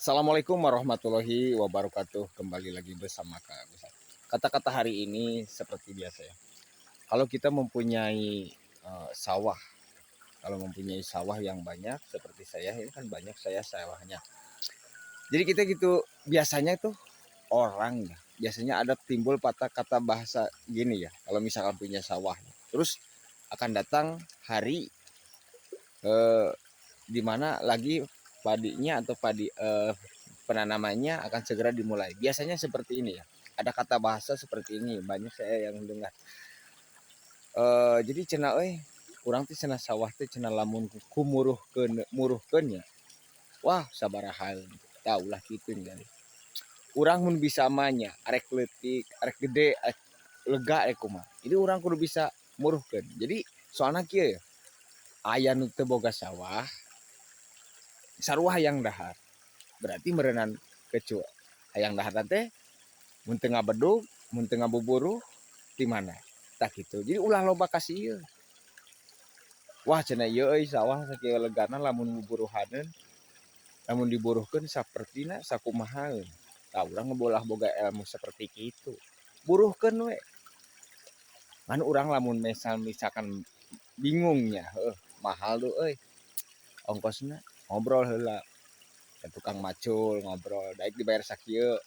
Assalamualaikum warahmatullahi wabarakatuh. Kembali lagi bersama Kak Agus. Kata-kata hari ini seperti biasa ya. Kalau kita mempunyai sawah, kalau mempunyai sawah yang banyak seperti saya ini kan banyak saya sawahnya. Jadi kita gitu biasanya tuh orang ya, biasanya ada timbul patah kata bahasa gini ya. Kalau misalkan punya sawah, terus akan datang hari di mana lagi padinya atau padi penanamannya akan segera dimulai. Biasanya seperti ini ya. Ada kata bahasa seperti ini, banyak saya yang dengar. Jadi cenah euy, urang teh cenah sawah teh cenah lamun kumuruhkeun muruhkeun nya. Wah, sabaraha tah ulah kitu nya. Urang mun bisa mah nya, arek leutik, arek gede, arek lega arek kumaha. Jadi urang kudu bisa muruhkeun. Jadi soalna kieu ya. Aya nu teu boga sawah, sarua hayang dahar. Berarti meureunan kecu hayang dahar teh mun teu ngabedug, mun teu ngabuburuh di mana? Tah kitu. Jadi ulah loba kasih ieu. Wah, cenah ieu euy sawah sakieu legana lamun buburuhaneun, lamun diburuhkeun sapertina sakumahaeun. Tah, urang ulah boga ilmu seperti kitu. Buruhkeun we. Ngan urang lamun misalkan bingungnya, heuh, mahal tuh euy. Ongkosna ngobrol heula. Ka tukang macul ngobrol, daek dibayar sakieu.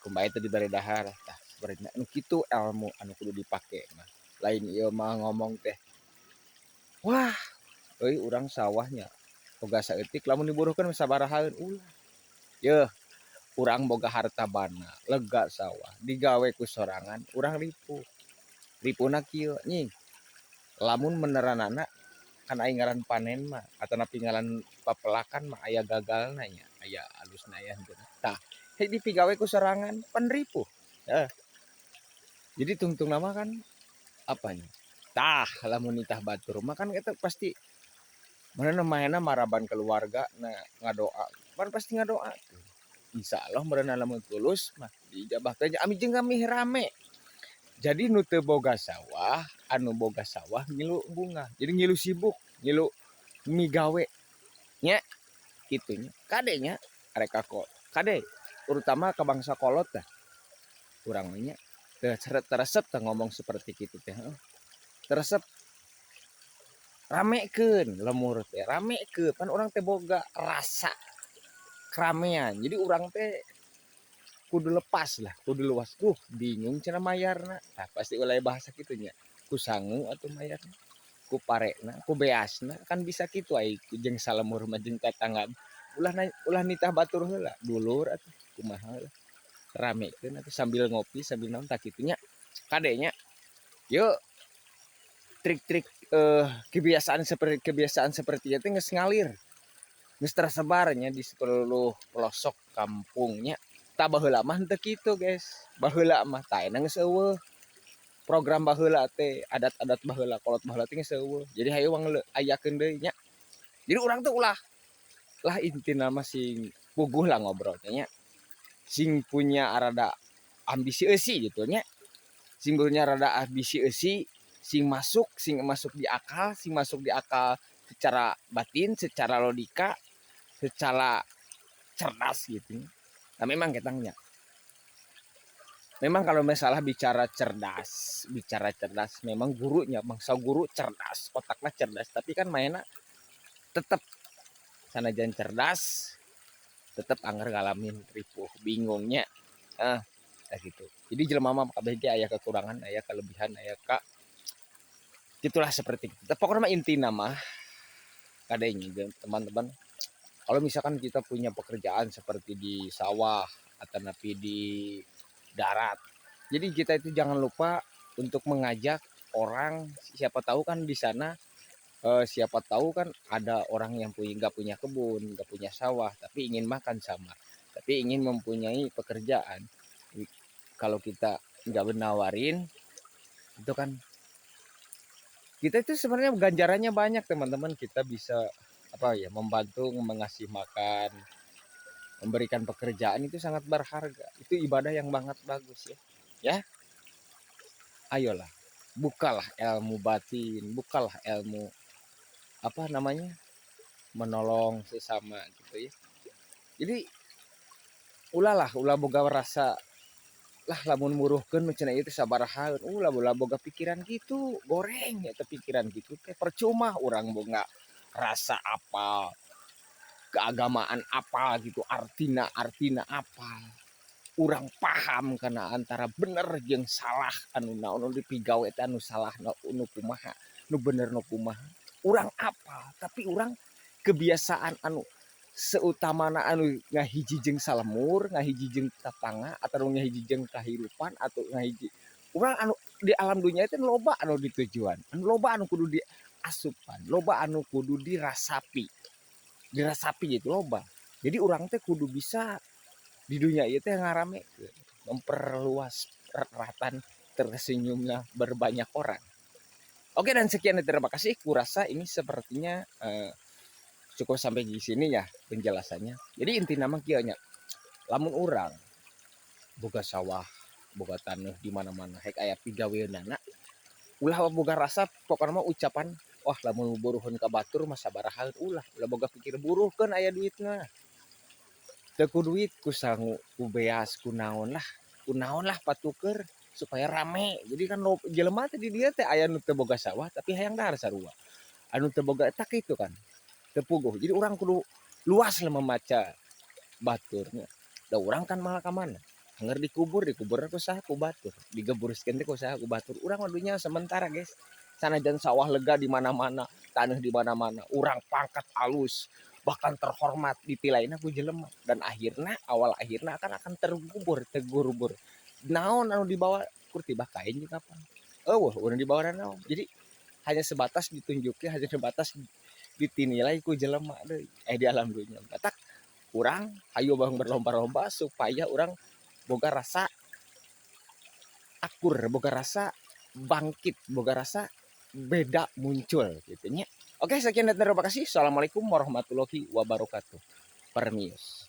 Kumaha teh dibere dahar. Tah, sebenarnya anu kitu ilmu anu kudu dipake mah. Lain ieu mah ngomong teh. Wah, euy urang sawahnya boga saeutik lamun diburuhkeun sabarahaeun, ulah. Yeuh, urang boga harta bana, lega sawah, digawe ku sorangan, urang ripuh. Ripuhna kieu, nying. Lamun meneranana kan aing ngaran panen mah atanapi ngaran papelakan mah aya gagalna nya, aya alusna, aya henteu. Tah, hek dipigawe ku sorangan pan ripuh. Heh. Jadi tungtungna mah kan apanya? Tah, lamun nitah batur mah kan eta pasti mana mainna maraban keluarga na ngadoa. Pan pasti ngadoa tuh. Insyaallah meureun lamun tulus mah diijabah teh ami jeung kami rame. Jadi nu teu boga sawah, anu boga sawah ngilu bungah. Jadi ngilu sibuk, ngilu migawe nya kitu nya. Kade nya arek ka kade terutama ka bangsa kolot tah. Urang mah nya teu teresep tah ngomong seperti kitu teh, heuh. Teresep ramekeun lemur teh, ramekeun pan urang teh boga rasa keramaian. Jadi urang teh kudu lepas lah, kudu luas. Bingung cenah mayarna. Tah, pasti ulah bahasa kitu nya. Ku sangu atuh mayarna, ku parena, ku beasna, kan bisa kitu ai jeung salemur mah jeung tetangga. Ulah ulah nitah batur heula, dulur atuh kumaha lah. Ramekeun atuh sambil ngopi sambil naon tah kitu nya. Kade nya. Yuk trik-trik kebiasaan seperti itu geus ngalir. Geus tersebar nya di seluruh pelosok kampungnya. Tah, baheula mah henteu kitu, guys. Baheula mah tah ayeuna geus euweuh. Program baheula teh, adat-adat baheula, kolot baheula teh geus euweuh. Jadi hayu ayakeun deui nya. Jadi urang tuh ulah lah intina mah sing puguh lah ngobrol teh nya. Sing punya rada ambisi eusi gitu nya. Sing punya rada ambisi eusi, sing masuk di akal, sing masuk di akal secara batin, secara logika, secara cerdas gitu. Nah, memang ketangnya. Memang kalau masalah bicara cerdas, memang gurunya, bangsa guru cerdas, otaknya cerdas, tapi kan mainnya tetap sanajan cerdas, tetap angger ngalamin ripuh, bingungnya. Ah, kayak gitu. Jadi jelema mah kabeh ge aya kekurangan, aya kelebihan, aya ka gitulah seperti itu. Pokoknya mah intina mah kadenya teman-teman, kalau misalkan kita punya pekerjaan seperti di sawah atau napi di darat. Jadi kita itu jangan lupa untuk mengajak orang, siapa tahu kan di sana siapa tahu kan ada orang yang punya nggak punya kebun, nggak punya sawah, tapi ingin makan sama, tapi ingin mempunyai pekerjaan. Kalau kita nggak menawarin, itu kan kita itu sebenarnya ganjarannya banyak, teman-teman. Kita bisa apa ya, membantu mengasih makan, memberikan pekerjaan itu sangat berharga. Itu ibadah yang banget bagus ya. Ya. Ayolah, bukalah ilmu batin, bukalah ilmu apa namanya, menolong sesama gitu ya. Jadi Ulah lah, ulah boga rasa lah lamun muruhkeun mah cenah ieu teh sabarahaeun, ulah ulah boga pikiran kitu, goreng eta pikiran kitu teh, percuma urang boga rasa apal keagamaan apal gitu, artina artina apal. Urang paham kana antara bener jeung salah, anu naon nu dipigawe teh anu salah nu kumaha, nu bener nu kumaha. Urang apal, tapi urang kebiasaan anu seutamana anu ngahiji jeung salemur, ngahiji jeung tatangga, atau ngahiji jeung kahirupan, atau ngahiji urang anu di alam dunya itu loba anu ditujuan, anu loba anu kudu diasupan, loba anu kudu dirasapi. Dirasapi gitu loba. Jadi urang teh kudu bisa di dunia ieu teh ngaramekeun, memperluas ratan tersenyumnya berbanyak orang. Oke, dan sekian dan terima kasih. Kurasa ini sepertinya cukup sampai di sini ya penjelasannya. Jadi intina mah kieu nya. Lamun urang boga sawah, boga taneuh di mana-mana, hek aya pigaweunana, ulah boga rasa pokona mah ucapan, "Wah, lamun buruheun ka batur mah sabarahaeun," ulah, ulah boga pikir buruhkeun aya duitna. Teu ku duit, ku sangu, ku beas, ku naon lah patuker supaya rame. Jadi kan jelema teh di dieu teh aya nu teu boga sawah tapi hayang dahar sarua. Anu teu boga eta kitu kan. Teu puguh. Jadi urang kudu luas lah memaca baturnya. Da urang kan moal ka mana? Angger dikubur, dikubur ku saha? Ku batur. Digeburskeun teh ku saha? Ku batur. Urang mah dunya sementara, guys. Sanajan sawah lega di mana-mana, taneuh di mana-mana, urang pangkat alus, bahkan terhormat ditilaina ku jelema, dan akhirna awal akhirna akan terkubur, tergurubur. Naon anu dibawa kur tibah kain jeung kapan? Euweuh urang dibawa naon. Jadi hanya sebatas ditunjuki, hanya sebatas ditinilai ku jelema deui di alam dunya. Matak urang hayu bang berlomba-lomba supaya urang boga rasa akur, boga rasa bangkit, boga rasa beda muncul gitu nya. Oke, sekian dan terima kasih. Assalamualaikum warahmatullahi wabarakatuh. Permios.